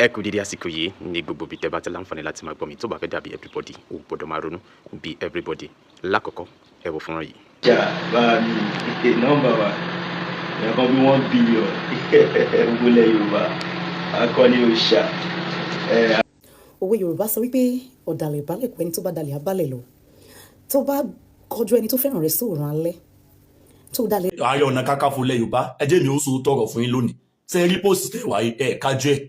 Ẹ kú dédé àsìkò yìí ní gbogbo ibi tẹ́ bá ti láǹfààní láti máa gbọ́ mi. Tó bá fẹ́ dàbí everybody, ó gbọ́dọ̀ máa ronú bí everybody. Lákọ̀ọ́kọ́, ẹ wo fọ́nrán yìí. Jà bá mi nọ́mbà wa èèyàn kan bí 1 billion gbogbo ilẹ̀ Yorùbá, akọni òòṣà. Òwe Yorùbá sọ wípé ọ̀dàlẹ̀ balẹ̀ kú, ẹni tó bá dalẹ̀ á balẹ̀ lọ. Tó bá kọjú ẹni tó fẹ́ràn rẹ̀ sóòrùn alẹ́ tó dalẹ̀. Ààrẹ Ọ̀nà Kakanfò ilẹ̀ Yorùbá, ẹ jẹ́ mi ó sọ tọrọ fún yín lónìí. Ṣe rí post tẹ̀ wáyé ẹ̀ kájú ẹ̀.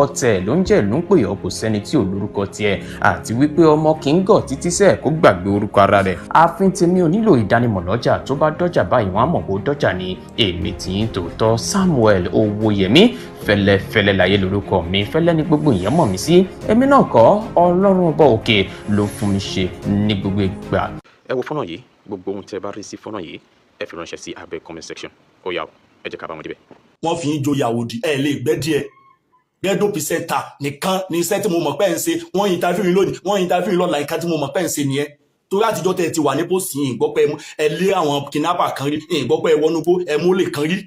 Ọ̀tẹ̀ ló ń jẹ́ ló ń pè ọ́, kò sẹ́ni tí ò lórúkọ tiẹ̀, àti wípé ọmọ kì í gọ̀ títí sẹ́ẹ̀ kó gbàgbé orúkọ ara rẹ̀. Ààfin tèmi ò nílò ìdánimọ̀ lọ́jà, tó bá dọ́jà báyìí wọ́n á mọ̀ kó dọ́jà ni. Èmi tì í tòótọ́, Samuel Owóyẹmí fẹ́lẹ́fẹ́lẹ́ láyé lórúkọ mi, fẹ́lẹ́ ní gbogbo èèyàn mọ̀ mí sí. Èmi náà kọ́, Ọlọ́run ọba òkè ló fún mi ṣe ní gbogbo ìgbà. Ẹ wo fọ́nrán yìí, gbogbo ohun tẹ́ bá rí sí fọ́nrán yìí, ẹ fi ránṣẹ́ sí abẹ́ comment section. Ó yá o, ẹ jẹ́ ká bá wọn débẹ̀. Wọ́n fi ń joyè àwòdì, ẹ lè gbẹ́ díẹ̀. Rédíò presenter nìkan ní iṣẹ́ tí mo mọ̀ pé ń ṣe. Wọ́n interview yín lónìí, wọ́n interview yín lọ́la. Nǹkan tí mo mọ̀ pé ń ṣe nìyẹn, torí àtijọ́ tẹ́ ẹ ti wà ní post yìí, gbọ́ pé ẹ lé àwọn kidnapper kan rí, gbọ́ pé ẹ wọnúgbó ẹ mólè kan rí.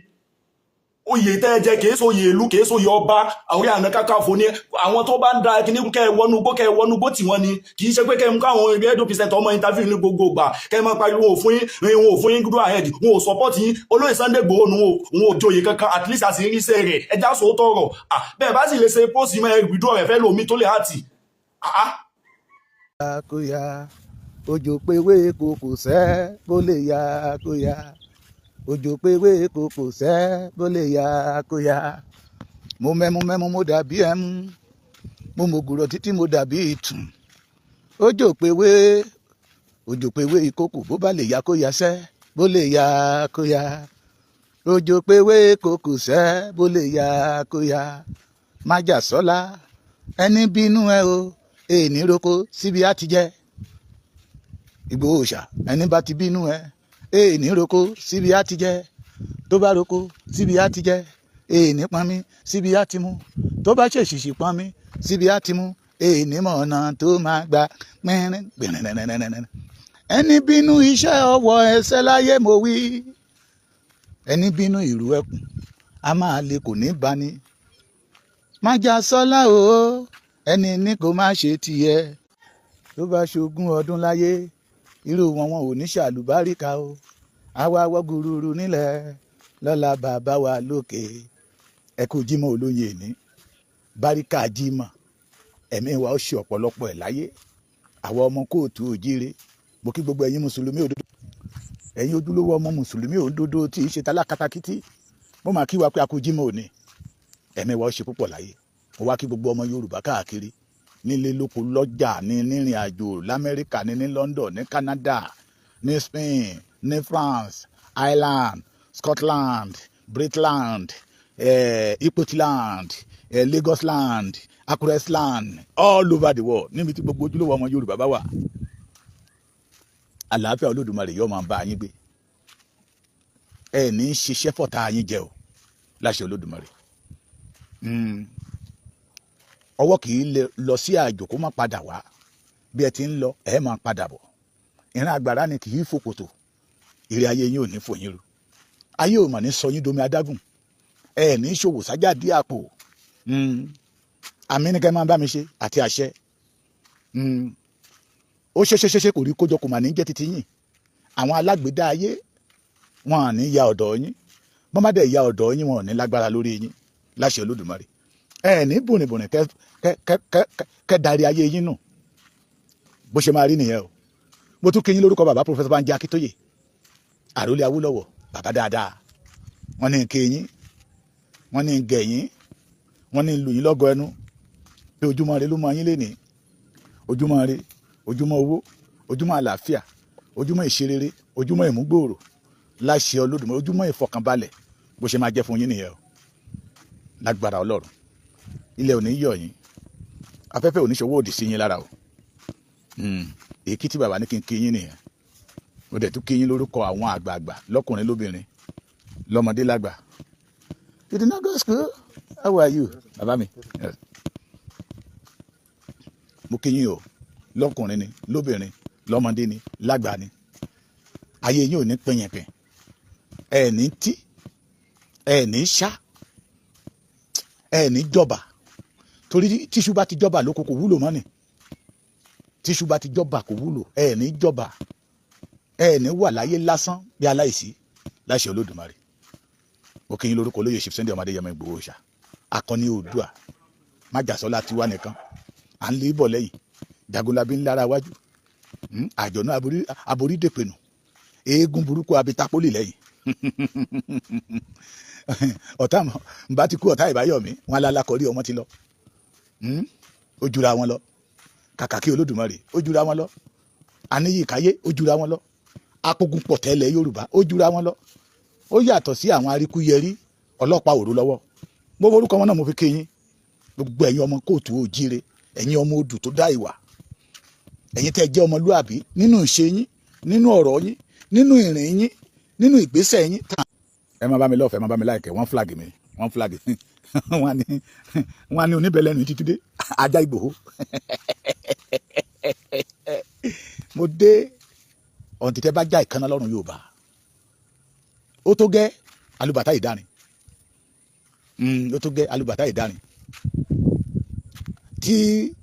Oyè tẹ́ ẹ jẹ kìí sóyè ìlú, kìí sóyè ọba. Ààrẹ Ọ̀nà Kakanfò ní àwọn tó bá ń da kíní kẹ́ ẹ wọnúgbó tí wọ́n ni. Kì í ṣe pé kẹ́ ẹ mú káwọn rédíò presenter ọmọ interview ní gbogbo ìgbà, kẹ́ ẹ máa pariwo wọn ò fún yín, wọn ò fún yín good ahead, wọn ò support yín. Olóyè Sunday Igboho nu wọn ò joyè kankan, at least àti irinṣẹ́ rẹ̀ ẹja sòótọ́ ọ̀rọ̀. Bẹ́ẹ̀ bá sì lè ṣe post mọ́ ẹ withdraw rẹ̀ fẹ́ lómi tó lè hàtì. Kó ya òjò péwé kòkò sẹ́ bó lè ya kó ya òjò péwé kòkò sẹ́ bó lè ya kó ya. Mo mẹ́mú mẹ́mú, mo dàbí ẹmú, mo mògùrọ̀ títí mo dàbí ìtùn. Òjò péwé, òjò péwé ìkókò, bó bá lè ya kó ya sẹ́ bó lè ya kó ya. Òjò péwé kòkò sẹ́ bó lè ya kó ya. Májà sọ́lá, ẹni bínú ẹ o, èèní roko síbi á ti jẹ. Ìgbòho ṣá, ẹni bá ti bínú ẹ, èèní roko síbi á ti jẹ. Tó bá roko síbi á ti jẹ, èèní pọnmi síbi á ti mú. Tó bá ṣèṣìṣì pọnmi síbi á ti mú, èèní mọ̀ ọ̀nà tó máa gbà pínrín gbìnrìnrìnrìnrìn. Ẹni bínú iṣẹ́ ọwọ́ ẹsẹ̀ láyé mo wí. Ẹni bínú ìrù ẹkùn a máa le kò ní bani. Májà sọ́lá o, ẹni ní kò má ṣe tiẹ̀. Tó bá ṣogún ọdún láyé, irú wọn wọn ò ní ṣàlùbáríkà o. Àwa wọ́gùrúurú nílẹ̀ lọ́la bàbá wa lókè. Ẹ kú Jímọ̀ olóyin ní báríkà Jímọ̀, ẹ̀mí wa ó ṣe ọ̀pọ̀lọpọ̀ ẹ̀ láyé. Àwa ọmọ kóòtù òjíire, mo kí gbogbo ẹ̀yin mùsùlùmí òdodo, ẹ̀yin ojúlówó ọmọ mùsùlùmí òdodo tí í ṣe tálákatakítí. Mo máa kí wa pé a kú Jímọ̀ òní, ẹ̀mí wa ó ṣe púpọ̀ láyé. Mo wá kí gbogbo ọmọ Yorùbá káàkiri, nílé lóko lọ́jà, ní nírìn àjò, lamẹ́ríkà, ní London, ní Canada, ní Spain, ní France, Ireland, Scotland, Britland, Ipotland, Lagosland, Akuresland, all over the world, níbi tí gbogbo ojúlówó ọmọ Yorùbá bá wà. Àlàáfíà Olódùmarè yóò máa bá yín gbé. Ẹ ní ṣiṣẹ́ fọ̀tá yín jẹ o, láṣẹ Olódùmarè. Ọwọ́ kì í lọ sí àjò kó má padà wá. Bí ẹ ti ń lọ, ẹ máa padà bọ̀. Ìran àgbàrá ni kì í fòkòtò. Ìrì ayé yín ò ní fò yín ru. Ayé ò mà ní sọ yín domi adágùn. Ẹ ní ṣòwò sájà dí àpò. Àmì ní kẹ́ máa bá mi ṣe àti àṣẹ. Ó ṣe ṣe ṣe ṣe kò rí kójọ, kò mà ní jẹ́ titi yín. Àwọn alágbèédá ayé wọn à ní ya ọ̀dọ̀ yín. Bọ́n bá dẹ̀ ya ọ̀dọ̀ yín, wọn ò ní lágbára lórí yín, láṣẹ Olódùmarè. Ẹ ní bùnìbùnì kẹ kẹ kẹ kẹ darí ayé yín nù. Bó ṣe máa rí nìyẹn o. Mo tún kí yín lórúkọ bàbá Professor Banji Akíntóyè, àròlé Awólọ́wọ̀, bàbá dáadáa. Wọ́n ní kí yín, wọ́n ní gẹ̀ yín, wọ́n ní lù yín lọ́gọ ẹnu pé ojúmọ́ ire ló mọ yín lénìí. Ojúmọ́ ire, ojúmọ́ owó, ojúmọ́ àlàáfíà, ojúmọ́ ìṣerere, ojúmọ́ ìmúgbòòrò, láṣẹ Olódùmarè, ojúmọ́ ìfọkànbalẹ̀. Bó ṣe máa jẹ́ fún yín nìyẹn o, lágbára Ọlọ́run. Ilẹ̀ ò ní yọ̀ yín, afẹ́fẹ́ ò ní ṣọwọ́ òdì sí yín lára o. Èyí tí bàbá ní kí n kí yín nìyẹn. Mo dẹ̀ tún kí yín lórúkọ àwọn àgbààgbà, lọ́kùnrin, lóbìnrin, lọ́mọdé, lágbà. You did not go school? How are you, bàbá mi? Yes. Mo kí yín o, lọ́kùnrin ni, lóbìnrin, lọ́mọdé ni, lágbà ni. Ayé yín ò ní pinyìnpín, ẹ ní tí, ẹ ní ṣá, ẹ ní jọba, torí tíṣu bá ti jọba lóko, kò wúlò mọ́ ni. Tíṣu bá ti jọba, kò wúlò. Ẹ ní jọba, ẹ ní wà láyé lásán bí aláìsí láṣẹ Olódùmarè. Mo kí yín lórúkọ olóyè Chief Sunday ọmọdé Yẹmọ Ìgbòho ṣá, akọni Oòduà májàsọ́lá tiwa nìkan à ń lé bọ̀ lẹ́yìn Jagunlabi ńlára wájú, àjọ̀nú aborí dèpẹ̀nù, eégún burúkú abitapoli lẹ́yìn ọ̀tá nbá ti kú, ọ̀tá ìbáyọ̀mí wọn alákọ̀ọ́rí ọmọ ti lọ. Ó jura wọn lọ. Kàkà kí Olódùmarè, ó jura wọn lọ. Aníyíkáyé, ó jura wọn lọ. Apogun pọ̀tẹ́lẹ̀ Yorùbá, ó jura wọn lọ. Ó yàtọ̀ sí àwọn aríkúyẹrí ọlọ́pàá òru lọ́wọ́. Mo forúkọ wọn náà, mo fi kí yín, gbogbo ẹ̀yin ọmọ kóòtù òjíire, ẹ̀yin ọmọ odù tó dá ìwà, ẹ̀yin tẹ́ jẹ́ ọmọlúàbí nínú ìṣe yín, nínú ọ̀rọ̀ yín, nínú ìrìn yín, nínú ìgbésẹ̀ yín. Ẹ má bá mi lọ́ọ̀fẹ́, ẹ má bá mi láìkẹ́. Wọ́n flag mi, wọ́n flag wọ́n ní, wọ́n ní oníbẹ̀lẹ́nu títí dé ajá Ìgbòho. Mo dé ọ̀ǹtí tẹ́ bá já ìkànnà lọ́rùn Yorùbá, ó tó gẹ́ alùbàtà ìdárin. Ó tó gẹ́ alùbàtà ìdárin.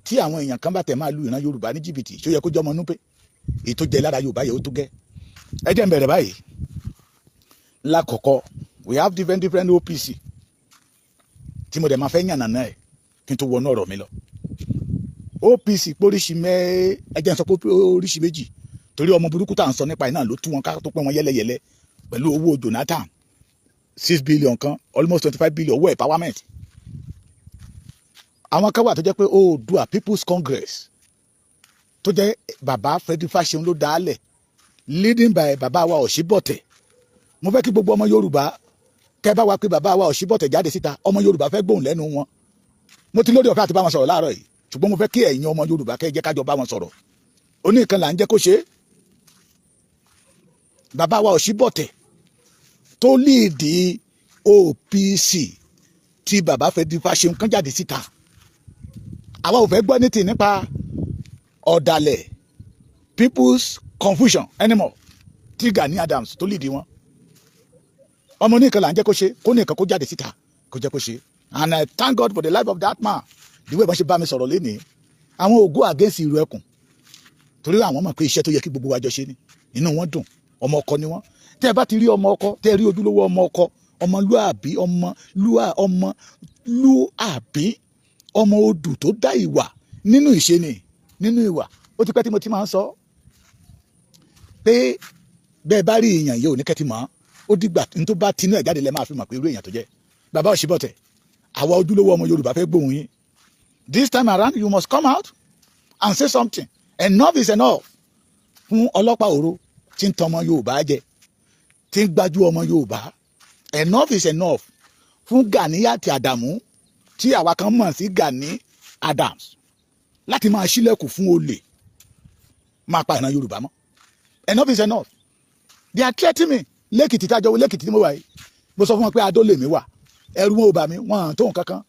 Tí àwọn èèyàn kan bá tẹ̀ máa lu ìran Yorùbá ní jìbìtì, ṣó yẹ kó jọmọ núpé èyí tó jẹ lára Yorùbá yẹ? Ó tó gẹ́. Ẹ jẹ́ n bẹ̀rẹ̀ báyìí. Lákọ̀ọ́kọ́, we have different different OPC tí mo dẹ̀ máa fẹ́ yànnà náà ẹ̀ kí n tó wọnú ọ̀rọ̀ mi lọ. OPC póríṣi mẹ́, ẹ jẹ́ n sọ pé oríṣi méjì, torí ọmọ burúkú tá à ń sọ nípa iná ló tú wọn ká, tó pín wọn yẹ́lẹyẹ̀lẹ pẹ̀lú owó Jonathan, 6 billion kan, almost 25 billion owó empowerment. Àwọn kan wà tó jẹ́ pé Oòduà People's Congress, tó jẹ́ bàbá Frederick Fasehun ló dálẹ̀, leading by bàbá wa Ọ̀ṣíbọ̀tẹ̀. Mo fẹ́ kí gbogbo ọmọ Yorùbá kẹ́ bá wa pé bàbá wa Ọ̀ṣíbọ̀tẹ̀ jáde síta. Ọmọ Yorùbá fẹ́ gbóhùn lẹ́nu wọn. Mo ti lórí ọ̀fẹ́ àti bá wọn sọ̀rọ̀ láàárọ̀ yìí, ṣùgbọ́n mo fẹ́ kí ẹ̀yin ọmọ Yorùbá kẹ́ jẹ́ kájọ bá wọn sọ̀rọ̀. Oníkan là ń jẹ́ kó ṣe é. Bàbá wa Ọ̀ṣíbọ̀tẹ̀ tó lead OPC tí bàbá Frederick Fasehun kan jáde síta. Àwa ò fẹ́ gbọ́ ní tì nípa ọ̀dàlẹ̀ People's Confusion anymore tí Gani Adams tó lead wọn. Ọmọ oníkan là ń jẹ́ kó ṣe, kó ní nǹkan kó jáde síta, kó jẹ́ kó ṣe. And I thank God for the life of that man, the way wọ́n ṣe bá mi sọ̀rọ̀ lénìí. Àwọn ògo against ìrù ẹkùn, torí àwọn mọ̀ pé iṣẹ́ tó yẹ kí gbogbo wa jọ ṣe ni. Inú wọn dùn. Ọmọ ọkọ ni wọ́n. Tẹ́ ẹ bá ti rí ọmọ ọkọ, tẹ́ ẹ rí ojúlówó ọmọ ọkọ, ọmọlúàbí, ọmọlúàbí, ọmọ odù tó dá ìwà nínú ìṣe ni, nínú ìwà. Ó ti pẹ́ tí mo ti máa ń sọ pé bẹ́ẹ̀ bá rí èèyàn yìí, ò ní kẹ́tì mọ́. Ó dìgbà ní tó bá tinú ẹ̀ jáde lẹ́ máa fi mọ̀ pé irú èèyàn tó jẹ́. Bàbá Ọ̀ṣíbọ̀tẹ̀, àwa ojúlówó ọmọ Yorùbá fẹ́ gbóhùn yín. This time around, you must come out and say something. Enough is enough fún ọlọ́pàá òru tí ń tọmọ Yorùbá jẹ, tí ń gbájú ọmọ Yorùbá. Enough is enough fún Gani àti Àdàmú, tí àwa kan mọ̀ sí Gani Adams, láti máa ṣílẹ̀kùn fún olè máa pa ìran Yorùbá mọ́. Enough is enough. They are threatening me lẹ́kìtì tájọ lẹ́kìtì tí mo wà yìí. Mo sọ fún wọn pé adó lèmi wà, ẹrú wọn ò bà mí, wọn à tó nǹkan kan.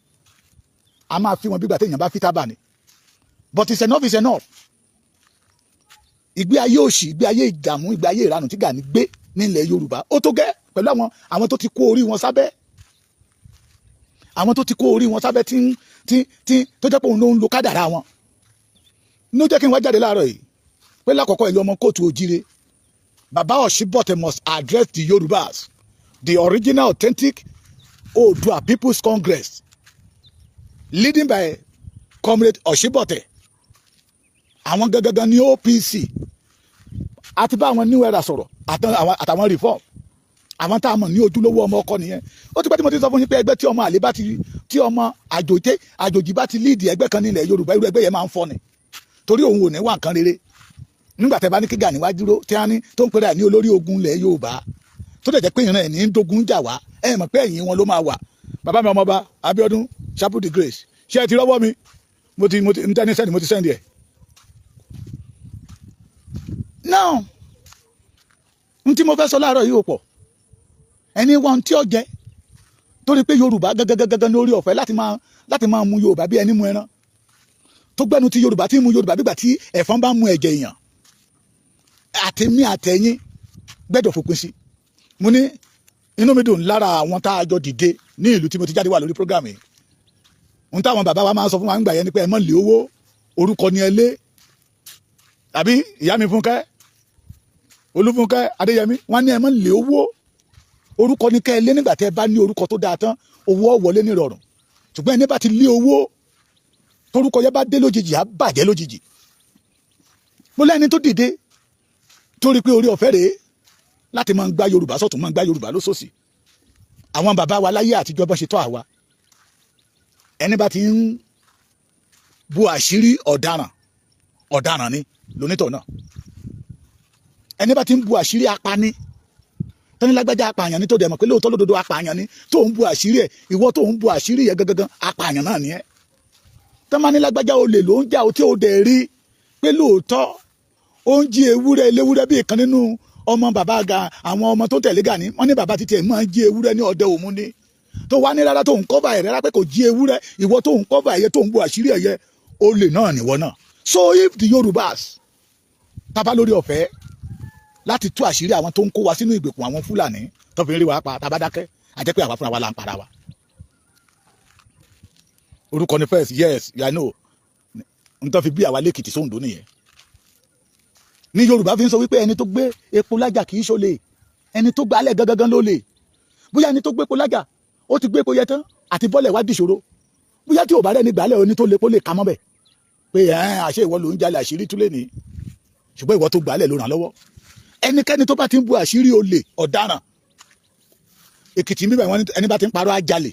A máa fi wọn bí gbà téèyàn bá fi tábà ni. But it's enough is enough. Ìgbé ayé òṣì, ìgbé ayé ìdààmú, ìgbé ayé ìranù tí Gani gbé nílẹ̀ Yorùbá, ó tó gẹ́ pẹ̀lú àwọn tó ti kó orí wọn sábẹ́, àwọn tó ti kó orí wọn sábẹ́ tí tó jẹ́ pé òun ló ń lo kádàrá wọn. Ní ó jẹ́ kí n wá jáde láàárọ̀ yìí pé lákọ̀ọ́kọ́, ẹ̀yin ọmọ kóòtù òjíire, Baba Ọ̀ṣíbọ̀tẹ̀ must address the Yorùbás, the original authentic Oòduà People's Congress leading by Comrade Ọ̀ṣíbọ̀tẹ̀. Àwọn gangan ní OPC. Àti bá àwọn new era sọ̀rọ̀, àtàwọn reform, àwọn tá a mọ̀ ní ojúlówó ọmọ ọkọ nìyẹn. Ó ti pẹ́ tí mo ti sọ fún yín pé ẹgbẹ́ tí ọmọ àlè bá ti, tí ọmọ àjòjé àjòjì bá ti lead ẹgbẹ́ kan nílẹ̀ Yorùbá, irú ẹgbẹ́ yẹn máa ń fọ́ ni, torí òun ò ní wà nǹkan rere. Nígbà tẹ́ bá ní kí Gani wá dúró, tí a ní tó ń pera ẹ̀ ní olórí ogun ilẹ̀ Yorùbá, tó dẹ̀ jẹ́ pé ìran ẹ̀ ní ń dogun jà wá, ẹ mọ̀ pé ẹ̀yìn wọn ló máa wà. Bàbá mi ọmọọba Abíọ́dún Chapu the Grace, ṣé ẹ ti rọ́wọ́ mi? Mo ti n tẹ́ni send, mo ti send ẹ̀. Now, n tí mo fẹ́ sọ láàárọ̀ yìí ò pọ̀. Ẹni wọn tí ó jẹ torí pé Yorùbá gángan ní orí ọ̀fẹ́ láti máa mu Yorùbá bí ẹni mu ẹran, tó gbẹ́nu ti Yorùbá, tí mu Yorùbá bígbà tí ẹ̀fọn bá mu ẹ̀jẹ̀ èèyàn. Àtẹ̀mí àtẹ̀yìn Gbẹ́dọ̀ fòpin sí. Mo ní inú mi dùn lára àwọn tá a jọ dìde ní ìlú tí mo ti jáde wà lórí program yìí. Ohun táwọn bàbá wa máa ń sọ fún wa ń gbà yẹn ni pé ẹ mọ̀ lé owó, orúkọ ni ẹ lé. Tàbí ìyá mi Fúnkẹ́ Olúfúnkẹ́ Adéyẹmí, wọ́n ní ẹ mọ̀ lé owó, orúkọ ni kẹ́ ẹ lé. Nígbà tẹ́ ẹ bá ní orúkọ tó dáa tán, owó ó wọlé nírọ̀rùn. Ṣùgbọ́n ẹni bá ti lé owó, torúkọ yẹn bá dé lójijì, á bàjẹ́ lójijì. Mo lẹ́ni tó dìde torí pé orí ọ̀fẹ́ rèé láti máa ń gbá Yorùbá sọ̀tún, máa ń gbá Yorùbá lóṣòsì. Àwọn bàbá wa láyé àtijọ́ bọ́ ṣe tọ́ àwa, ẹni bá ti ń bu àṣírí ọ̀daràn, ọ̀daràn ni lónítọ̀ náà. Ẹni bá ti ń bu àṣírí apani, tọ́ni lágbájá apààyàn ni, tó dẹ̀ mọ̀ pé lóòótọ́ lódodo apààyàn ni, tó ń bu àṣírí ẹ̀, ìwọ tó ń bu àṣírí yẹn gangan, apààyàn náà ni ẹ́. Tọ́mọ ní lágbájá olè ló ń jà ó, tí ó dẹ̀ rí pé lóòótọ́ ó ń jí ewúrẹ́ eléwúrẹ́, bí ìkan nínú ọmọ bàbá ga, àwọn ọmọ tó tẹ̀lé Gani, wọ́n ní bàbá títí ẹ̀ máa ń jí ewúrẹ́ ní ọdẹ òmu ni, tó wá ní rárá, tó ń cover ẹ̀ rárá, pé kò jí ewúrẹ́, ìwọ tó ń cover ẹ̀yẹ, tó ń bu àṣírí ẹ̀yẹ, olè náà nìwọ náà. So if the Yorùbás tábà lórí ọ̀fẹ́ láti tú àṣírí àwọn tó ń kó wa sínú ìgbèkùn àwọn Fúlàní tó fi ń rí wa pa, tábà dákẹ́, àjẹ́ pé àwa fúnra wa là ń para wa. Orúkọ ni first. Yes, I know. N tó fi bí àwa lẹ́kìtì sóńdó nìyẹn ní Yorùbá fi ń sọ wípé ẹni tó gbé epo lájà kì í ṣolè, ẹni tó gbálẹ̀ gangan ló lè. Bóyá ẹni tó gbé epo lájà, ó ti gbé epo yẹ tán àti bọ́lẹ̀ wá dìṣòro. Bóyá tí ò bá rẹ̀ ní gbálẹ̀, oní tó lépo lè ka mọ́ bẹ̀ pé ẹ̀ àṣẹ ìwọ ló ń jalè, àṣírí túlẹ̀ ní. Ṣùgbọ́n ìwọ tó gbálẹ̀ ló ràn lọ́wọ́. Ẹnikẹ́ni tó bá ti ń bu àṣírí olè, ọ̀daràn, Èkìtì bíbẹ̀ wọn, ẹni bá ti ń parọ́ ajalè.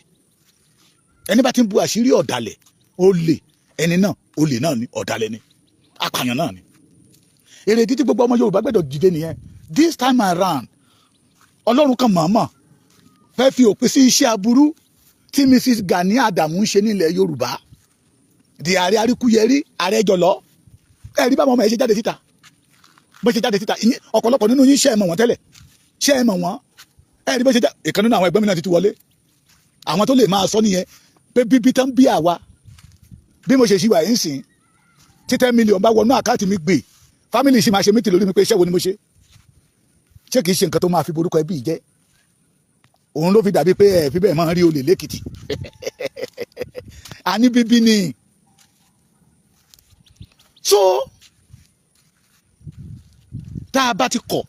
Ẹni bá ti ń bu àṣírí ọ̀dàlẹ̀, olè, ẹni náà olè náà ni, ọ̀dàlẹ̀ ni, apààyàn náà ni. Èrè títí gbogbo ọmọ Yorùbá gbọ́dọ̀ dìde nìyẹn. This time around, Ọlọ́run kan mọ̀ọ́mọ̀ fẹ́ fi òpin sí iṣẹ́ aburú tí Mrs Gani Adamu ń ṣe nílẹ̀ Yorùbá, di ààrẹ Aríkúyẹrí, ààrẹ jọlọ. Ẹ rí báwọn ọmọ ẹ ṣe jáde síta, bó ṣe jáde síta. Ọ̀pọ̀lọpọ̀ nínú yín, ṣe é mọ̀ wọ́n tẹ́lẹ̀? Ṣe é mọ̀ wọ́n? Ẹ rí bó ṣe jẹ́. Ìkan nínú àwọn ẹgbẹ́ mi náà ti tú wọlé. Àwọn tó lè máa sọ nìyẹn pé bíbí tán bí àwa, bí mo ṣe ṣì wà yín sìn, tí 10 million bá wọnú account mi gbè, family sì máa ṣe meeting lórí mi pé iṣẹ́ wo ni mo ṣe. Ṣé kìí ṣe nǹkan tó máa fi borúkọ ẹbí jẹ́? Òun ló fi dàbí pé ẹ fi bẹ́ẹ̀ máa rí olè lẹ́kìtì. Àní bíbí ni. So tá a bá ti kọ̀,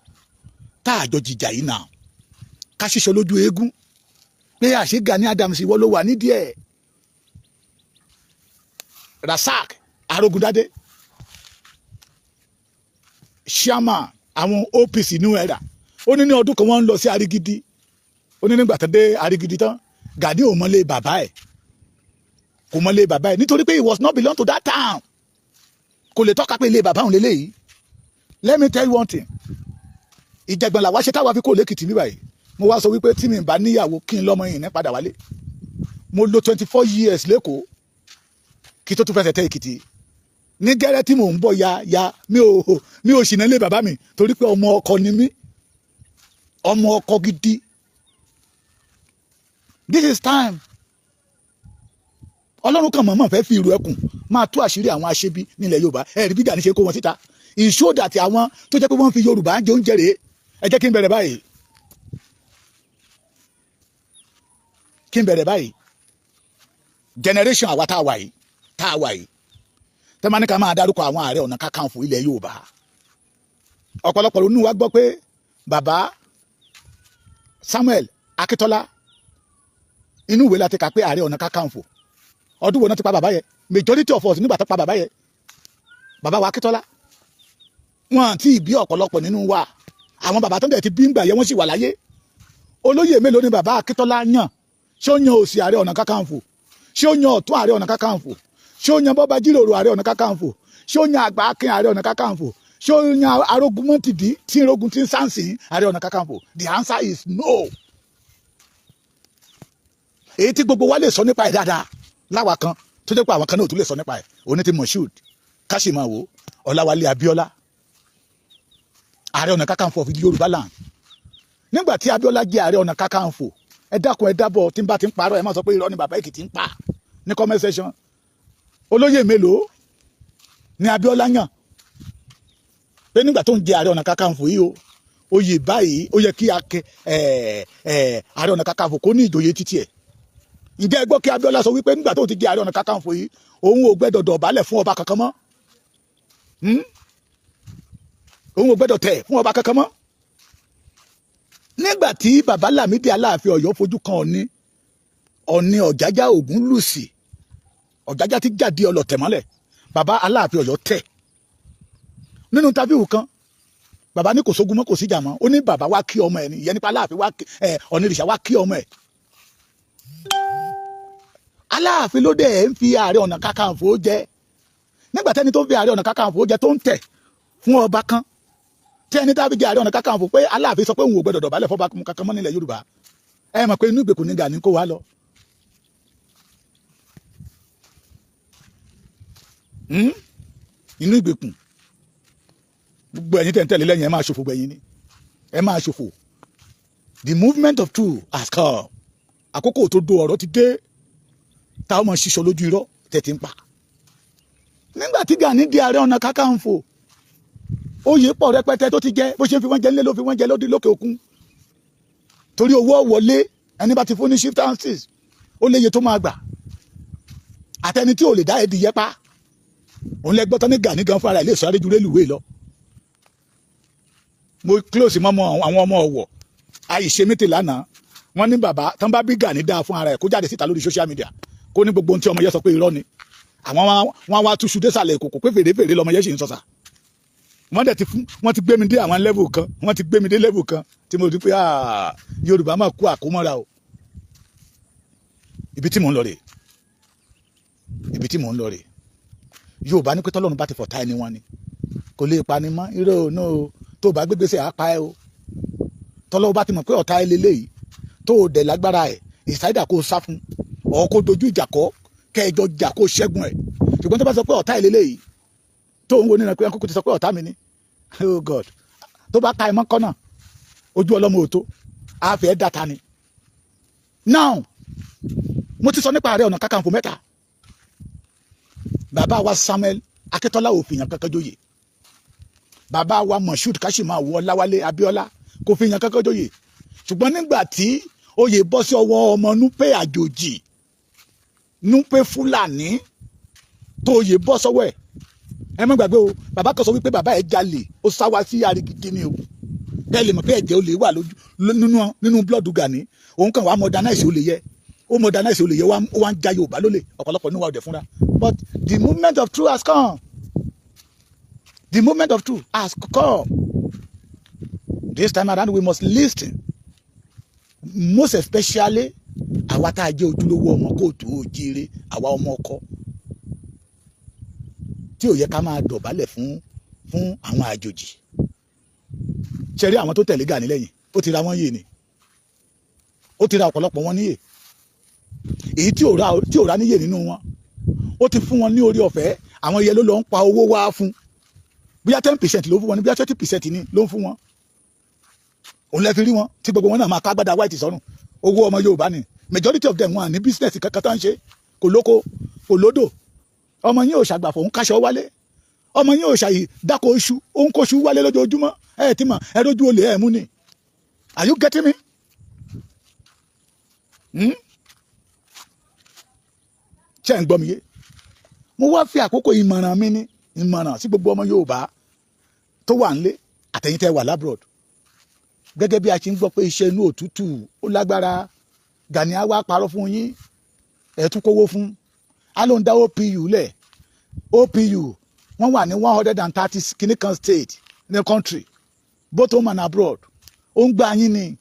tá a jọ jìjà yìí náà, ká ṣiṣọ́ lójú eégún pé àṣé Gani Adams, ìwọ ló wà nídìí ẹ̀. Rasaq Arógundádé, chairman àwọn OPC New Era, ó ní ní ọdún kan, wọ́n ń lọ sí Arigidi. Ó ní nígbà tó dé Arigidi tán, Gani ò mọlé bàbá ẹ̀, kò mọlé bàbá ẹ̀, nítorí pé he was not belong to that town. Kò lè tọ́ka pé ilé bàbá òun lélẹ́yìí. Let me tell you one thing. Ìjẹ̀gbọ̀n làwa ṣe táwa fi kó lẹ́kìtì mi báyìí. Mo wá sọ wípé tí mi bá níyàwó kí n lọ́mọ yìí ní padà wálé. Mo lò 24 years lẹ́kọ̀ọ́ kí tó tún fẹsẹ̀ tẹ Èkìtì. Ní gẹ́rẹ́ tí mò ń bọ̀ ya ya, mi ò ṣìnà ilé bàbá mi, torí pé ọmọ ọkọ ni mí, ọmọ ọkọ gidi. This is time. Ọlọ́run kan mọ̀ọ́mọ̀ fẹ́ fi ìrù ẹkùn máa tú àṣírí àwọn aṣebi nílẹ̀ Yorùbá. Ẹ̀rí bí Gani ṣe kó wọn síta, ìṣódà àti àwọn tó jẹ́ pé wọ́n fi Yorùbá ń jẹ oúnjẹ rèé. Ẹ jẹ́ kí n bẹ̀rẹ̀ báyìí, kí n bẹ̀rẹ̀ báyìí. Generation àwa tá a wà yìí, tẹ́ máa ní ká máa dárúkọ àwọn Ààrẹ Ọ̀nà Kakanfò ilẹ̀ Yorùbá, ọ̀pọ̀lọpọ̀ ló ní wa gbọ́ pé bàbá Samuel Akíntọ́lá, inú ìwé la ti kà pé Ààrẹ Ọ̀nà Kakanfò. Ọdún wo náà ti pa bàbá yẹn? Majority of us, nígbà tó pa bàbá yẹn, bàbá wa Akíntọ́lá, wọn àti ìbí ọ̀pọ̀lọpọ̀ nínú wa. Àwọn bàbá tó ń dẹ̀ ti bí ń gbà yẹn, wọ́n sì wà láyé. Olóyè mélòó ni bàbá Akíntọ́lá yàn? Ṣé ó yan òsì Ààrẹ Ọ̀nà Kakanfò? Ṣé ó yan ọ̀tún Ààrẹ Ọ̀nà Kakanfò? Ṣé ó yan bọ́ba jíròrò Ààrẹ Ọ̀nà Kakanfò? Ṣé ó yan àgbà akin Ààrẹ Ọ̀nà Kakanfò? Ṣé ó yan arógunmọ́tìdí tí ń rogun tí ń sáǹsìn Ààrẹ Ọ̀nà Kakanfò? The answer is no. Èyí tí gbogbo wa lè sọ nípa ẹ̀ dáadáa láwa kan, tó jẹ́ pé àwọn kan náà ò tún lè sọ nípa ẹ̀, òní ti Moshood Káṣímáwo Ọláwálé Abíọ́lá, Ààrẹ Ọ̀nà Kakanfò of Yorùbá land. Nígbà tí Abíọ́lá jẹ́ Ààrẹ Ọ̀nà Kakanfò, ẹ dákun, ẹ dábọ̀, tí n bá ti ń parọ́, ẹ má sọ pé irọ́ ni bàbá Èkìtì ń pa ní comment section. Olóyè mélòó ni Abíọ́lá yàn pé nígbà tó ń jẹ Ààrẹ Ọ̀nà Kakanfò yìí o, Oyè báyìí ó yẹ kí akẹ ẹ ẹ Ààrẹ Ọ̀nà Kakanfò kó ní ìjòyè títí ẹ̀. Ǹjẹ́ ẹ gbọ́ kí Abíọ́lá sọ wípé nígbà tó ti di Ààrẹ Ọ̀nà Kakanfò yìí, òun ò gbẹ́dọ̀ dọ̀bálẹ̀ fún ọba kankan mọ́? Òun ò gbẹ́dọ̀ tẹ̀ fún ọba kankan mọ́. Nígbà tí bàbá Lámídì Aláàfin Ọ̀yọ́ fojú kan Ọ̀ní, Ọ̀ní Ọ̀jájá Ògúnlùsì, Ọ̀jájá tí jáde ọlọ̀tẹ̀ mọ́lẹ̀, bàbá Aláàfin Ọ̀yọ́ tẹ̀. Nínú tábìlì kan, bàbá ní kò sógun mọ́, kò síjà mọ́. Ó ní bàbá wá kí ọmọ ẹ̀ ní ìyẹn nípa Aláàfin wá kí ẹ, Ọ̀nìrìṣà wá kí ọmọ ẹ̀. Aláàfin ló dẹ̀ ń fi Ààrẹ Ọ̀nà Kakanfò jẹ. Nígbà tẹ́ni tó ń fi Ààrẹ Ọ̀nà Kakanfò jẹ tó ń tẹ̀ fún ọba kan, tí ẹni tá a fi jẹ Ààrẹ Ọ̀nà Kakanfò pé Aláàfin sọ pé òun ò gbẹdọ̀ dọ̀bálẹ̀ fọba kankan mọ́ nílẹ̀ Yorùbá, ẹ mọ̀ pé inú ìgbèkùn ní Gani kó wá lọ. Inú ìgbèkùn, gbogbo ẹ̀yin tẹ̀ ń tẹ̀lé lẹ́yìn, ẹ máa ṣòfò gbẹ̀yìn ni, ẹ máa ṣòfò. The movement of truth has come. Àkókò tó do ọ̀rọ̀ ti dé táwọn máa ṣiṣọ́ lójú irọ́ tẹ̀ ti ń pa. Nígbà tí Gani di Ààrẹ Ọ̀nà Kakanfò, oyè pọ̀ rẹpẹtẹ tó ti jẹ. Bó ṣe fi wọ́n jẹ nílé ló fi wọ́n jẹ lódì lókè òkun, torí owó wọlé. Ẹni bá ti fún ní chieftaincies, ó léye tó máa gbà, àtẹni tí ò lè dá ẹdì yẹ pa òun lẹ gbọ́tọ́ ní Gani gan fúnra ẹ̀ lè sáré ju rélùwé lọ. Mo close mọ́ àwọn ọmọ Ọ̀wọ̀ àìṣe mítì lánàá. Wọ́n ní bàbá tán bá bí Gani dáa fún ara ẹ̀, kó jáde síta lórí social media, kó ní gbogbo ohun tí ọmọ yẹn sọ pé irọ́ ni. Àwọn wọn wá túṣu désàlẹ̀ ìkòkò pé fèrèfèrè lọmọ yẹn sì ń sọ̀sà. Wọ́n dẹ̀ ti fún wọ́n ti gbé mi dé àwọn level kan, wọ́n ti gbé mi dé level kan tí mo rí pé Yorùbá máa kú àkómọ́ra o. Ibi tí mò ń lọ rè, ibi tí mò ń lọ rè. Yorùbá ní pé tọ́lọ́run bá ti fọ̀tá ẹni wọn ni kò lè pani mọ́. Irọ́ o, no o. Tó o bá gbégbèsè, á pa ẹ́ o. Tọ́lọ́run bá ti mọ̀ pé ọ̀tá ẹ lélẹ́yìí, tó o dẹ̀ lágbára ẹ̀, ìsáídà kó o sá fún ọ̀, kó dojú ìjà kọ́, kẹjọ jà, kó ṣẹ́gun ẹ̀. Ṣùgbọ́n tó bá sọ pé ọ̀tá ẹ lélẹ́yìí, tó ń wo nínú pé kókó ti sọ pé ọ̀tá mi ni, oh God, tó bá ka ẹ mọ́ kọ́nà ojú ọlọ́mọ òtó àfẹ́ ẹ̀ dàta ni. Now, mo ti sọ nípa Ààrẹ Ọ̀nà Kakanfò mẹ́ta. Bàbá wa Samuel Akíntọ́lá ò fìyàn kankan joyè. Bàbá wa Moshood Kashimawo Ọláwálé Abíọ́lá kò fìyàn kankan joyè. Ṣùgbọ́n nígbà tí oyè bọ́ sí ọwọ́ ọmọ Núpé àjòjì, Núpé Fúlàní, tó oyè bọ́ sọ́wọ́ ẹ̀, ẹ má gbàgbé o, bàbá kan sọ wípé bàbá ẹ̀ jalè, ó sá wá sí Arigidi ni o. Kẹ́ lè mọ̀ pé ẹ̀jẹ̀ olè wà lójú nínú blood Gani. Òun kàn wá modernize olè yẹ, ó modernize olè yẹ, ó wá ń ja Yorùbá lólè. Ọ̀pọ̀lọpọ̀ ní wa ò dẹ̀ fúnra. But the movement of truth has come. The movement of truth has come. This time around, we must listen, most especially àwa tá a jẹ́ ojúlówó ọmọ kóòtù òjíire, àwa ọmọ ọkọ tí ò yẹ ká máa dọ̀bálẹ̀ fún àwọn àjòjì. Ṣe rí àwọn tó tẹ̀lé Gani lẹ́yìn, ó ti ra wọ́n yé ni, ó ti ra ọ̀pọ̀lọpọ̀ wọn níyè. Èyí tí ò ra níyè nínú wọn, ó ti fún wọn ní orí ọ̀fẹ́. Àwọn yẹn ló lọ ń pa owó wá fún. Bóyá 10% ló fún wọn ní, bóyá 20% ní ló ń fún wọn. Òun lẹ fi rí wọn tí gbogbo wọn náà máa ká gbádà white sọ́rùn. Owó ọmọ Yorùbá ni. Majority of them, wọn ní business kankan tá ń ṣe, kò lóko, kò lódò. Ọmọ yín ò ṣàgbàfọ̀, ń káṣọ wálé. Ọmọ yín ò ṣàyè dáko iṣu, ó ń kóṣù wálé lójoojúmọ́. Ẹ ti mọ̀, ẹ rójú olè ẹ mú ni. Are you getting me? Hmm? Ṣé ń gbọ́ mi yé? Mo wá fi àkókò ìmọ̀ràn mi ní ìmọ̀ràn sí gbogbo ọmọ Yorùbá tó wà nílé àtẹ̀yin tẹ́ wà l'abroad. Gẹ́gẹ́ bí a ṣe ń gbọ́ pé iṣẹ́ inú òtútù ó lágbára, Gani á wá parọ́ fún yín, ẹ̀ tún kówó fún á ló ń dá OPU lẹ̀. OPU wọ́n wà ní 130 kìíní kan state ní country, both home and abroad. Ó ń gbà yín ní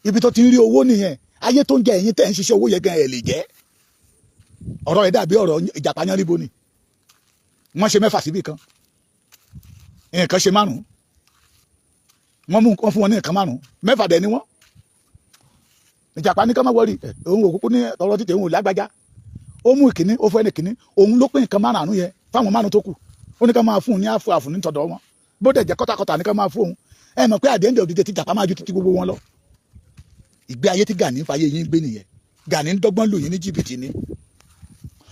ibi tó ti ń rí owó nìyẹn. Ayé tó ń jẹ ẹ̀yin tẹ̀ ń ṣiṣẹ́ owó yẹn gan ẹ̀ lè jẹ́. Ọ̀rọ̀ ẹ̀ dàbí ọ̀rọ̀ ìjàpá yán ríbo ni. Wọ́n ṣe mẹ́fà síbì kan, nǹkan ṣe márùn-ún, wọ́n mú wọ́n fún wọn ní nǹkan márùn-ún, mẹ́fà dẹ̀ ni wọ́n. Ìjàpá ní ká má worry, òun òkúkú ní ọ̀rọ̀ títẹ̀, òun ò lágbájá. Ó mú ìkíní, ó fún ẹnì kíní, òun ló pín nǹkan márùn-ún yẹn fáwọn márùn tó kù. Ó ní ká máa fún un ní àfọ àfún ní tọ̀dọ̀ wọn, bó dẹ̀ jẹ́ kọ́tàkọ́tà ní ká máa fún òun. Ẹ mọ̀ pé at the end of the day, tí ìjàpá máa ju títí gbogbo wọn lọ. Ìgbé ayé tí Gani ń fàyè yín gbé nìyẹn. Gani ń dọ́gbọ́n lù yín ní jìbìtì ni.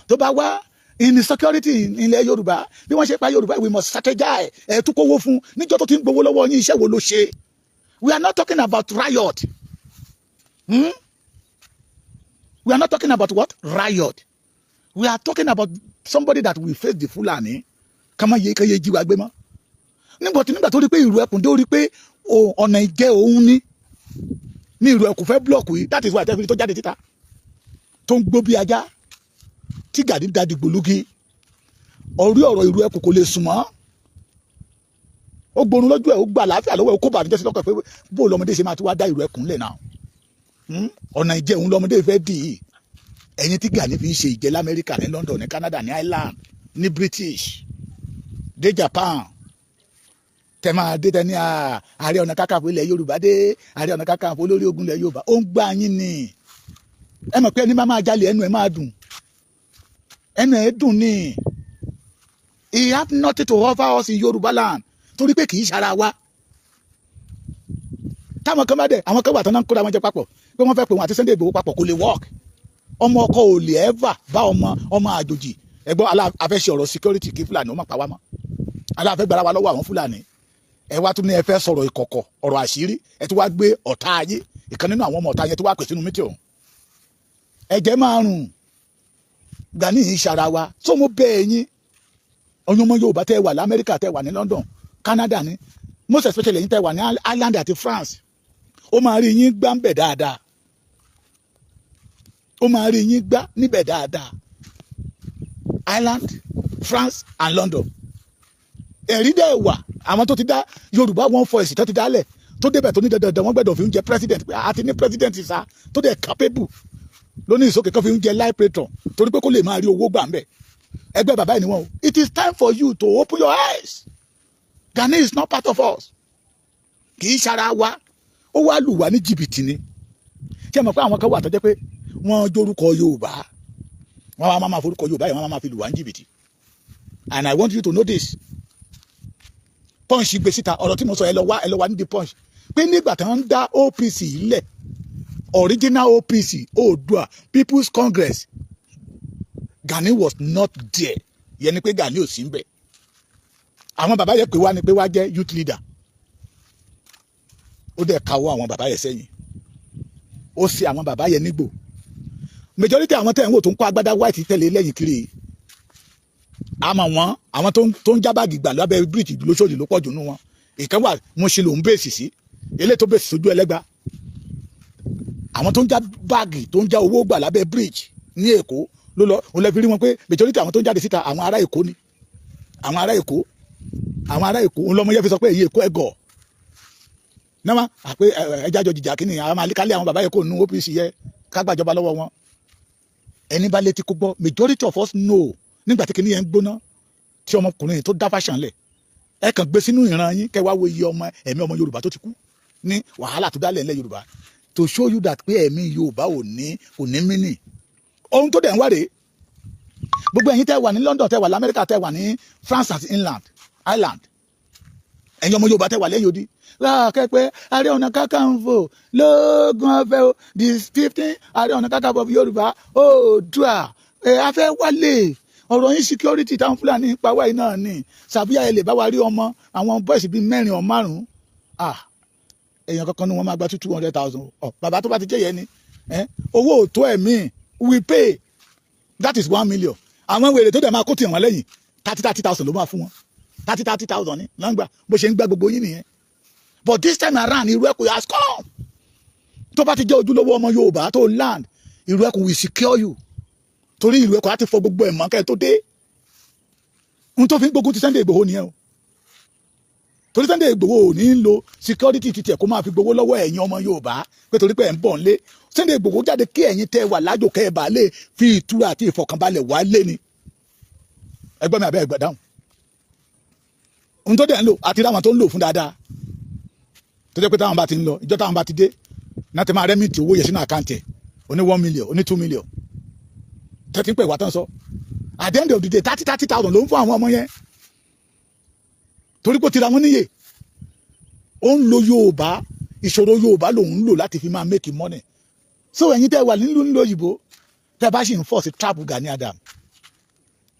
Tó bá wá insecurity ilẹ̀ Yorùbá, bí wọ́n ṣe pa Yorùbá, we must strategize. Ẹ̀ tún kówó fún níjọ́ tó ti ń gbowó lọ́wọ́ yín, iṣẹ́ wo ló ṣe? We are not talking about riot. We are not talking about what? Riot. We are talking about somebody that will face the Fulani. Kama yé káyé jí wa gbé mọ́. Nígbà tó rí pé ìrù ẹkùn tó rí pé ọ̀nà ìjẹ́ òun ní ìrù ẹkùn fẹ́ block yìí. That is why tẹ́fìrí tó jáde síta tó ń gbó bí ajá tí Gani da dìgbòlugi. Orí ọ̀rọ̀ ìrù ẹkùn kò lè sùn mọ́. Ó gborun lójú ẹ̀, ó gbà láàfíà lọ́wọ́ ẹ̀, ó kó bànújẹ́ sí lọ́kàn pé bó lọmọdé ṣe máa tún wá dá ìrù ẹkùn lẹ̀ náà. Ọ̀nà ìjẹ́ òun lọmọdé fẹ́ dì í. Ẹ̀yin tí Gani fi ń ṣe ìjẹ́ lamẹ́ríkà, ní London, ní Canada, ní Ireland, ní British, dé Japan, tẹ máa dé, tẹ ní Ààrẹ Ọ̀nà Kakanfò ilẹ̀ Yorùbá dé, Ààrẹ Ọ̀nà Kakanfò olórí ogun ilẹ̀ Yorùbá, ó ń gbá yín ni. Ẹ mọ̀ pé ẹni bá máa jalè, ẹnu ẹ̀ máa dùn, ẹnu ẹ̀ dùn ni. He have nothing to offer us in Yorùbá land, torí pé kì í ṣara wa. Táwọn kan bá dẹ̀, àwọn kan wà tán náà ń kóra wọn jẹ papọ̀ pé wọ́n fẹ́ pè wọ́n àti Sunday Igboho papọ̀, kò lè work. Ọmọ ọkọ ò lè ever bá ọmọ àjòjì. Ẹgbọ́n aláfẹ́ ṣe ọ̀rọ̀ security kí Fúlàní ó má pa wá mọ́, aláfẹ́ gbára wa lọ́wọ́ àwọn Fúlàní. Ẹ wá tún ní ẹ fẹ́ sọ̀rọ̀ ìkọ̀kọ̀, ọ̀rọ̀ àṣírí, ẹ tún wá gbé ọ̀tá ayé, ìkan nínú àwọn ọmọ ọ̀tá yẹn tó wá pè sínú meeting ọ̀hún. Ẹ̀jẹ̀ máa rùn. Gani yìí ṣara wa. Tó mo bẹ̀ ẹ̀yin ọyún ọmọ Yorùbá tẹ́ wà lamẹ́ríkà, tẹ́ wà ní London, Canada ní, most especially ẹ̀yin tẹ́ wà ní Ireland àti France, ó máa rí yín gbá ń bẹ̀ dáadáa, ó máa rí yín gbá níbẹ̀ dáadáa. Ireland, France and London, ẹ̀rí dẹ̀ wà. Àwọn tó ti dá Yorùbá One Voice tó ti dálẹ̀, tó débẹ̀, tó ní dandan wọ́n gbọ́dọ̀ fi ń jẹ president, pé àti ní president sá tó dẹ̀ capable lóní ìsókè kan fi ń jẹ live patron, torí pé kó lè máa rí owó gbà ń bẹ̀. Ẹgbẹ́ bàbá yìí ni wọ́n o. It is time for you to open your eyes. Gani is not part of us, kì í ṣara wa. Ó wá lù wá ní jìbìtì ni. Ṣé ẹ mọ̀ pé àwọn kan wà tó jẹ́ pé wọ́n jórúkọ Yorùbá, wọ́n wá máa forúkọ Yorùbá yìí, wọ́n máa fi lù wá ní jìbìtì? And I want you to know this. Punch gbé síta ọ̀rọ̀ tí mo sọ. Ẹ lọ wá, ẹ lọ wá ní the Punch, pé nígbà tí wọ́n ń dá OPC lẹ̀, original OPC, Oòduà People's Congress, Gani was not there. Yẹn ni pé Gani ò sí níbẹ̀. Àwọn bàbá yẹn pè wá ni pé wá jẹ́ youth leader. Ó dẹ̀ kawọ́ àwọn bàbá yẹn sẹ́yìn, ó ṣe àwọn bàbá yẹn nígbò. Majority àwọn tẹ̀ ń wò tó ń kó agbádá white tẹ̀lé lẹ́yìn kiri, àmọ́ wọn, àwọn tó ń já báàgì gbà lábẹ́ bíríìjì lóṣòdì ló pọ̀ jù nù wọn. Ìkan wà, mo ṣe lòún bèèsì sí eléyìí tó bèèsì sójú ẹlẹ́gba. Àwọn tó ń já báàgì, tó ń já owó gbà lábẹ́ bíríìjì ní Èkó ló lọ. Òun lè fi rí wọn pé majority àwọn tó ń jáde síta, àwọn ará Èkó ni, àwọn ará Èkó, àwọn ará Èkó. Òun lọmọ yẹn fi sọ pé èyí Èkó ẹgọ náà àpé ẹjájọ jìjà kí ni àwọn máa kálí àwọn bàbá yẹn kò nu OPC yẹ ká gbàjọba lọ́wọ́ wọn. Ẹni bá létí kó gbọ́. Majority of us know nígbà tí kìnìyẹn ń gbóná, tí ọmọkùnrin yìí tó dá fashion lẹ̀. Ẹ kàn gbé sínú ìran yín, kẹ́ wá wo iye ọmọ, ẹ̀mí ọmọ Yorùbá tó ti kú ní wàhálà tó dálẹ̀ ńlẹ̀ Yorùbá, to show you that pé ẹ̀mí Yorùbá ò ní mínì. Ohun tó dẹ̀ ń wá rèé. Gbogbo ẹ̀yin tẹ́ wà ní London, tẹ́ wà lamẹ́ríkà, tẹ́ wà ní France and England, Ireland, ẹ̀yin ọmọ Yorùbá tẹ́ wà lẹ́yìn odi kẹ́pẹ́, Ààrẹ Ọ̀nà Kakanfò lóògùn ọ̀fẹ́ o, the 15 Ààrẹ Ọ̀nà Kakanfò of Yorùbá Oòduà ẹ̀ afẹ́ wálé. Ọ̀rọ̀ insecurity táwọn Fúlàní ń pa wáyé náà ni sàbíyá. Ẹ lè bá wa rí ọmọ àwọn boys bíi mẹ́rin ọ̀ márùn-ún, èèyàn kankan ní wọ́n máa gba 200,000. Ọ bàbá tó bá ti jẹ́ yẹn ni owó òtó ẹ̀mí, we pay. That is 1 million. Àwọn wèrè tó dẹ̀ máa kó tì wọ́n lẹ́yìn, 30,000 ló máa fún wọn. 30,000 ní lọ́ngbà. Bó ṣe ń gbá gbogbo yín nìyẹn. But this time around, irú ẹkùn has come. Tó bá ti jẹ́ ojúlówó ọmọ Yorùbá tó land, irú ẹkùn will secure you, torí ìlú ẹkùn á ti fọ gbogbo ẹ̀ mọ́ kẹ́ ẹ tó dé. Ohun tó fi ń gbógun ti Sunday Igboho nìyẹn o, torí Sunday Igboho ò ní lo security ti tiẹ̀ kó máa fi gbowó lọ́wọ́ ẹ̀yin ọmọ Yorùbá, pé torí pé ẹ̀ ń bọ̀ ńlé. Sunday Igboho jáde kí ẹ̀yin tẹ́ wà lájò, kẹ́ ẹ bá lè fi ìtura àti ìfọ̀kànbalẹ̀ wá lé ni. Ẹgbọ́n mi àbẹ́ ẹgbẹ́ dáhùn. Ohun tó dẹ̀ ń lò àti ráwọn tó ń lò fún dáadáa, tó jẹ́ pé táwọn bá ti ń lọ, ìjọ táwọn bá ti dé náà ti máa remit owó yẹn sínú account ẹ̀, oní 1 million, oní 2 million, tẹ́tí pẹ̀ wá tán sọ. At the end of the day, 30,000 ló ń fún àwọn ọmọ yẹn, torí pé ó ti ra wọn níyè. Ó ń lo Yorùbá, ìṣòro Yorùbá lòun ń lò láti fi máa make money. So ẹ̀yin tẹ́ wà nílùú òyìnbó, tẹ́ bá sì ń force trap Gani Adam,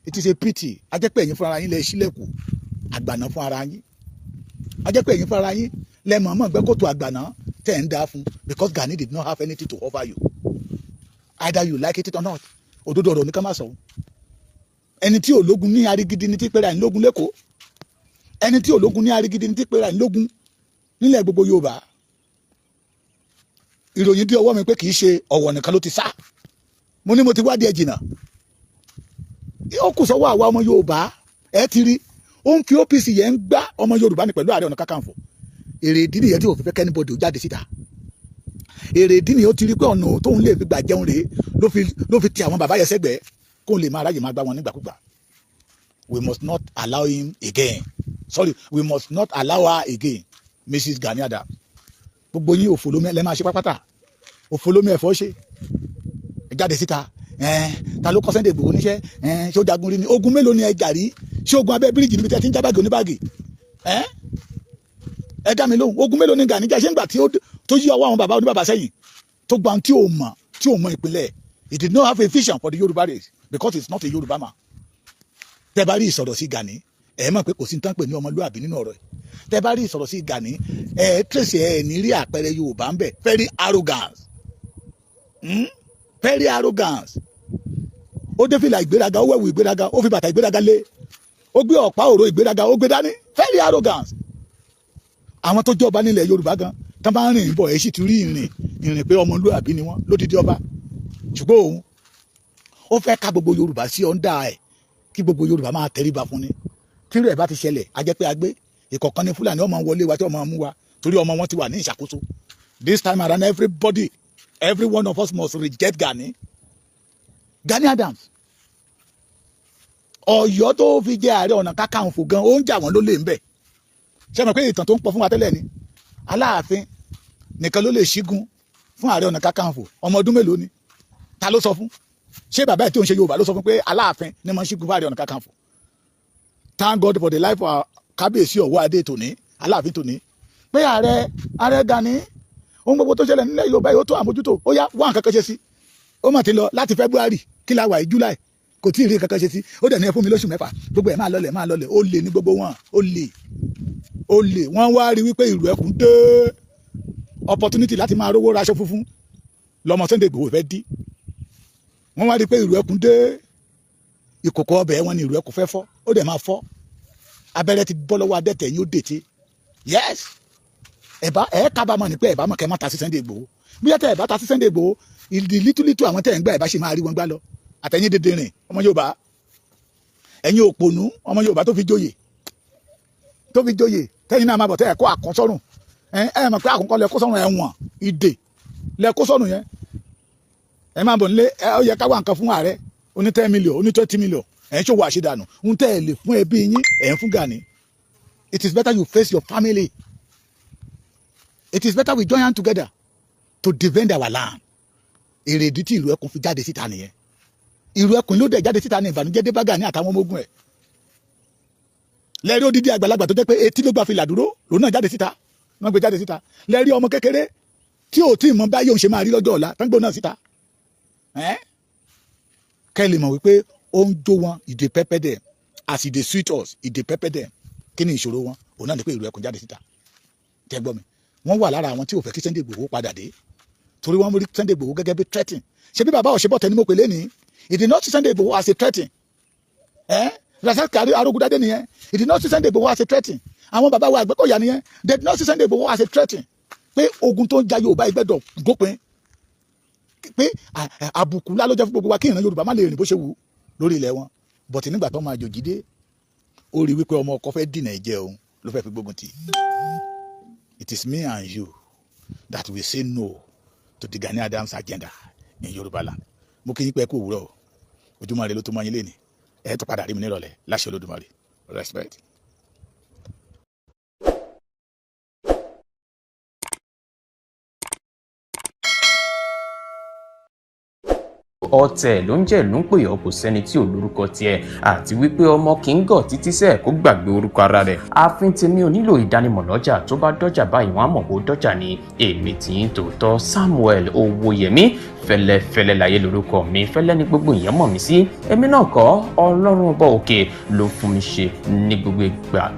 it is a pity. Ajẹ́pẹ́ ẹ̀yin fúnra yín lẹ sílẹ̀kùn àgbàná fún ara yín. Ajẹ́pẹ́ ẹ̀yin fúnra yín. Lẹ́mọ̀ọ́mọ̀ gbẹ́ kótó àgbàná tẹ̀ ń dá fún, because Gani did not have anything to offer you, either you like it or not. Òdodo ọ̀rọ̀ ní ká má sọ. Ẹni tí ológun ní arigidi ní tí pera ẹ̀ ń lógun lẹ́kọ̀ọ́, ẹni tí ológun ní arigidi ní tí pera ẹ̀ ń lógun nílẹ̀ gbogbo Yorùbá. Ìròyìn dí ọwọ́ mi pé kì í ṣe Ọ̀wọ̀ nìkan ló ti sá. Mo ní mo ti wádìí ẹ̀ jìnnà. Ó kù sọ́wọ́ àwa ọmọ Yorùbá. Ẹ ti rí, ó ń fi OPC yẹn ń gbá ọmọ Yorùbá ní pẹ̀lú Ààrẹ Ọ̀nà Kakanfò. Èrè ìdí nìyẹn tí òfin fẹ́ kí anybody ó jáde síta. Èrè ìdí nìyẹn, ó ti rí pé ọ̀nà tóun lè fi gbà jẹun rèé, ló fi ti àwọn bàbá yẹn sẹ́gbẹ̀ẹ́ kóun lè máa ráyè máa gbá wọn nígbàkúgbà. We must not allow him again, sorry, we must not allow her again, Mrs. Gani Adams. Gbogbo yín, òfò lómi lẹ́ máa ṣe pápátá, òfò lómi ẹ̀fọ́ ṣe. Ẹ jáde síta. Ta ló kọ́ Sunday Igboho níṣẹ́? Ṣé ó jagun rí ni? Ogun mélòó ni ẹ jà rí? Ṣé ogun abẹ́ bíríìjì níbi tí ẹ ti ń já báàgì oníbàgì? Ẹ dá mi lóhùn. Ogun mélòó ni Gani jà? Ṣé ń gbà tó yí ọwọ́ àwọn bàbá oníbàbà sẹ́yìn, tó gba tí ò mọ̀, tí ò mọ̀ ìpìlẹ̀? He did not have a vision for the Yoruba race because he's not a Yoruba man. Tẹ́ bá rí ìsọ̀rọ̀ sí Gani, ẹ mọ̀ pé kò sí tán pè ní ọmọlúàbí nínú ọ̀rọ̀ ẹ̀. Tẹ́ bá rí ìsọ̀rọ̀ sí Gani, ẹ tẹ̀sí ẹ ní rí àpẹẹrẹ Yorùbá ń bẹ̀. Very arrogance, Very arrogance. Ó dé fìlà ìgbéraga, ó wẹ̀wù ìgbéraga, ó fi bàtà ìgbéraga lé, ó gbé ọ̀pá òró ìgbéraga, ó gbé dání. Very arrogance. Àwọn tó jọba nílẹ̀ Yorùbá gan tán bá ń rìn bọ̀, ẹ̀ sì ti rí ìrìn ìrìn pé ọmọlúàbí ni wọ́n lódìdí ọba. Ṣùgbọ́n òun, ó fẹ́ ká gbogbo Yorùbá sí ọ̀ǹda ẹ̀, kí gbogbo Yorùbá máa tẹríba fún ni. Tírú ẹ̀ bá ti ṣẹlẹ̀, a jẹ́ pé a gbé ìkọ̀kan ní Fúlàní ọmọ wọlé wa tí ọmọ mú wa, torí ọmọ wọn ti wà ní ìṣàkóso. This time around, everybody, every one of us must reject Gani, Gani Adams. Ọ̀yọ́ tó fi jẹ́ Ààrẹ Ọ̀nà Kakanfò gan, ó ń jà wọ́n lólè ń bẹ̀. Ṣé mọ̀ pé ìtàn tó ń pọ̀ fún wa tẹ́lẹ̀ ni Aláàfin nìkan ló lè ṣígun fún Ààrẹ Ọ̀nà Kakanfò? Ọmọ ọdún mélòó ni? Ta ló sọ fún? Ṣé bàbá ẹ̀ tí ò ń ṣe Yorùbá ló sọ fún pé Aláàfin ní mo ṣígun fún Ààrẹ Ọ̀nà Kakanfò? Thank God for the life of Kábíyèsí Ọ̀wọ́ Adé tòní, Aláàfin tòní, pé ààrẹ Gani, ohun gbogbo tó ṣẹlẹ̀ nílẹ̀ Yorùbá yóò tó àmójútó. Ó yá, wá nǹkan kan ṣe sí. Ó mà ti lọ láti February, kí la wà yìí? July. Kò tí ì rí nǹkan kan ṣe sí. Ó dẹ̀ ní ẹ fún mi lóṣù 6, gbogbo ẹ̀ máa lọlẹ̀, máa lọlẹ̀. Ó lè ní gbogbo wọn, ó lè, ó lè. Wọ́n wá rí wípé ìlú ẹkùn dé, opportunity láti máa rówó raṣọ funfun lọmọ Sunday Igboho fẹ́ dí. Wọ́n wá rí pé ìlú ẹkùn dé, ìkòkò ọbẹ̀ wọn ni ìlú ẹkùn fẹ́ fọ́. Ó dẹ̀ máa fọ́. Abẹ́rẹ́ ti bọ́ lọ́wọ́ adẹ́tẹ̀ yín, ó dètè. Yes, ẹ̀bá ẹ̀ kábàámọ̀ ní pé ẹ̀bá mọ̀ kẹ́ má ta sí Sunday Igboho. Bí ẹ tẹ́ ẹ̀bá ta sí Sunday Igboho, ìdí lítúlítú àwọn tẹ́ ẹ̀ ń gbà, ẹ̀bá ṣe máa rí wọn gbá lọ. Àtẹ̀yìn dédé rìn ọmọ Yorùbá, ẹ̀yin òpònú ọmọ Yorùbá tó fi jóyè, tó fi jóyè, tẹ́yìn náà máa bọ̀, tẹ́ ẹ̀ kó àkọ́sọ́rùn. Ẹ ẹ mọ̀ pé àkọ́kọ́ lẹ kó sọ́run, ẹ̀wọ̀n ìdè lẹ kó sọ́run yẹn. Ẹ máa bọ̀ nílé. Ẹ ó yẹ ká wá nǹkan fún ààrẹ oní 10 million, oní 20 million. Ẹ̀ ń ṣòwò àṣedànù ń tẹ́ ẹ lè fún ẹbí yín, ẹ̀ ń fún Gani. It is better you face your family. It is better we join hand together to defend our land. Èrèdí tí ìlú ẹkùn fi jáde síta nìyẹn. Ìlú ẹkùn ló dẹ̀ jáde síta ní ìbànújẹ́ dé bá Gani àtàwọn ọmọ ogun ẹ̀. Lẹ́rí odidi àgbàlagbà tó jẹ́ pé etí ló gba fìlà dúró, lòun náà jáde síta, wọ́n gbé jáde síta. Lẹ́rí ọmọ kékeré tí ò tí ì mọ báyìí òun ṣe máa rí lọ́jọ́ ọ̀la tán gbó náà síta. Kẹ́ lè mọ̀ wípé ó ń jó wọn. E dey pepper them as e dey sweet us, e dey pepper them. Kí ni ìṣòro wọn? Òun náà ní pé ìlú ẹkùn jáde síta. Tẹ́ gbọ́ mi, wọ́n wà lára àwọn tí ò fẹ́ kí Sunday Igboho padà dé, torí wọ́n rí Sunday Igboho gẹ́gẹ́ bí threatening. Ṣé bí bàbá Ọ̀ṣẹ́bọ̀tẹ̀ ni mo pè lẹ́nìí? He did not see Sunday Igboho as a threatening. Rasaki Arógundádé nìyẹn. He did not see Sunday Igboho as a threatening. Àwọn bàbá wa Àgbẹ̀kọ̀yà nìyẹn. They did not see Sunday Igboho as a threatening, pé ogun tó ń ja Yorùbá ìgbẹ́dọ̀ gópin, pé àbùkù ńlá ló jẹ́ fún gbogbo wa kí ìran Yorùbá má lè rìn bó ṣe wù lórí ilẹ̀ wọn. Bọ̀tí nígbà tó máa jòjì dé, ó rí wípé ọmọ ọkọ fẹ́ dìnà ẹ̀jẹ̀ òun ló fẹ́ fi gbógun tì. It is me and you that will say no to the Gani Adams agenda in Yorùbá land. Mo kí yín pé kú òwúrọ̀ o. Ojúmọ́ rẹ ló tó mọ́ yín léni. Ẹ tó padà rí mi nírọ̀lẹ́ láṣẹ Olódùmarè. Respect. Ọ̀tẹ̀ ló ń jẹ́ ló ń pè ọ́, kò sẹ́ni tí ò lórúkọ tiẹ̀, àti wípé ọmọ kì í gọ̀ títí sẹ́ẹ̀ kó gbàgbé orúkọ ara rẹ̀. Ààfin tèmi ò nílò ìdánimọ̀ lọ́jà, tó bá dọ́jà báyìí, wọ́n á mọ̀ kó dọ́jà ni. Èmi tí ń tòótọ́, Samuel Owóyẹmí Fẹ́lẹ́fẹ́lẹ́ láyé lórúkọ mi. Fẹ́lẹ́ ní gbogbo èèyàn mọ̀ mí sí. Èmi náà kọ́, Ọlọ́run ọba òkè ló fún mi ṣe ní gbogbo ìgbà.